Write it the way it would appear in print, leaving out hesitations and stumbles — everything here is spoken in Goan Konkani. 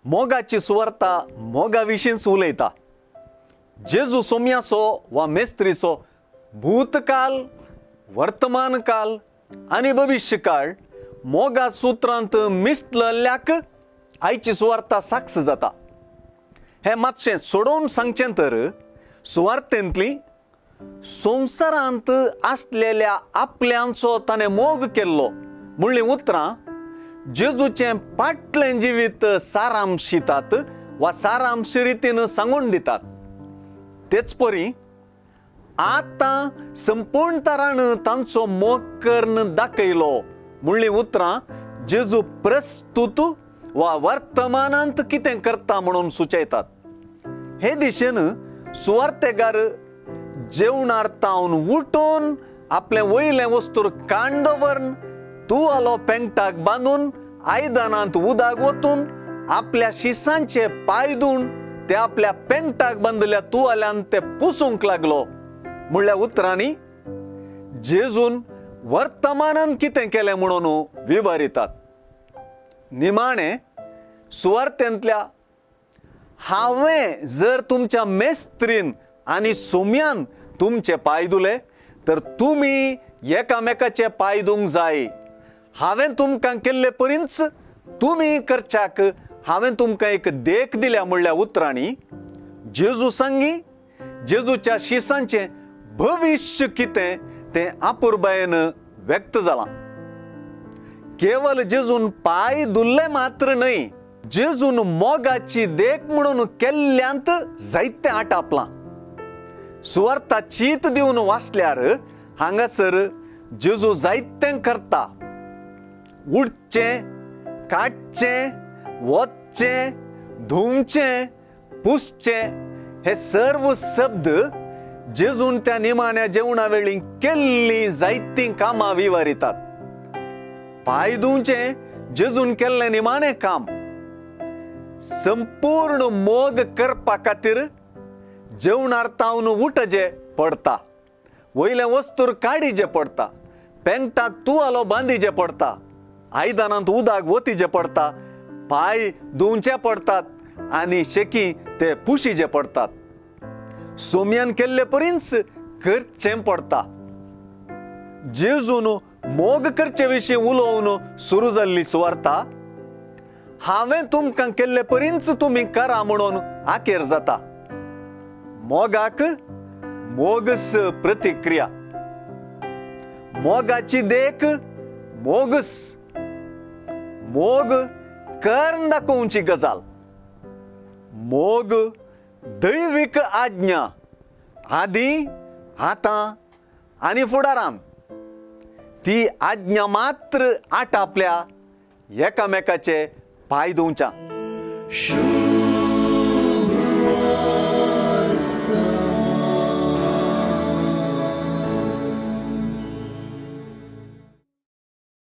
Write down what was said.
मोगाची सुवार्ता मोगा विशींच उलयता। जेजू सोम्याचो वा मेस्त्रीचो भूतकाल, वर्तमानकाल आनी भविश्यकाळ मोगा सुत्रांत मिसळल्याक आयची सुवार्ता साक्ष जाता। हें मातशें सोडोवन सांगचें तर सुवार्तेंतली संवसारांत आसलेल्या आपल्यांचो ताणें मोग केल्लो म्हणलीं उतरां जेजूचें पाटलें जिवीत सारांशितात वा सारांश रितीन सांगून दितात। तेच परी आतां संपूर्ण तरान तांचो मोग करून दाखयलो म्हणलीं उतरां जेजू प्रस्तुत वा वर्तमानांत कितें करता म्हणून सुचयतात। हे दिशेन सुवार्तेगार जेवणार तावन उठून आपलें वयलें वस्तूर कांड दवरून तुवालो पेंगटाक बांदून आयदनांत उदक वतून आपल्या शिसांचे पांय धुवन ते आपल्या पेंगटाक बांदल्या तुवाल्यान ते पुसूंक लागलो म्हणल्या उतरांनी जेजून वर्तमानान कितें केलें म्हणून विवरितात। निमाणें सुवार्तेंतल्या हांवें जर तुमच्या मेस्त्रीन आनी सोम्यान तुमचे पांय धुले तर तुमी एकामेकाचे पांय धुवंक जाय। हांवें तुमकां केल्ले परींच तुमी करच्याक हांवें तुमकां एक देख दिल्या म्हणल्या उतरांनी जेजू सांगी जेजूच्या शिसांचें भविश्य कितें तें अपुरबायेन व्यक्त जालां। केवल जेजून पांय धुल्ले मात्र न्हय, जेजून मोगाची देख म्हणून केल्ल्यांत जायतें आटापलां। सुवार्ता चीत दिवन वाचल्यार हांगासर जेजू जायतें करता। उडचें, काडचें, वचचें, धुवचें, पुसचें हे सर्व शब्द जेजून त्या निमाण्या जेवणा वेळी केल्लीं जायतीं कामां विवरितात। पांय धुवचें जेजून केल्लें निमाणें काम संपूर्ण मोग करपा खातीर जेवणार तावन उठचें पडटा, वयलें वस्तूर काडीचें पडटा, पेंगटाक तुवालो बांदीचें पडटा, आयदनांत उदक वतीचें पडटा, पांय धुवचे पडटात आनी शेकी ते पुशीचे पडटात। सोम्यान केल्ले परींच करचें पडटा। जेजून मोग करचे विशीं उलोवन सुरू जाल्ली सुवार्ता हांवें तुमकां केल्ले परींच तुमी करा म्हणून आखेर जाता। मोगाक मोगस प्रतिक्रिया, मोगाची देख मोगस, मोग करून दाखोवची गजाल, मोग दैवीक आज्ञा आदी, आतां आनी फुडारान ती आज्ञा मात्र आटापल्या एकामेकाचे पांय धुवच्या।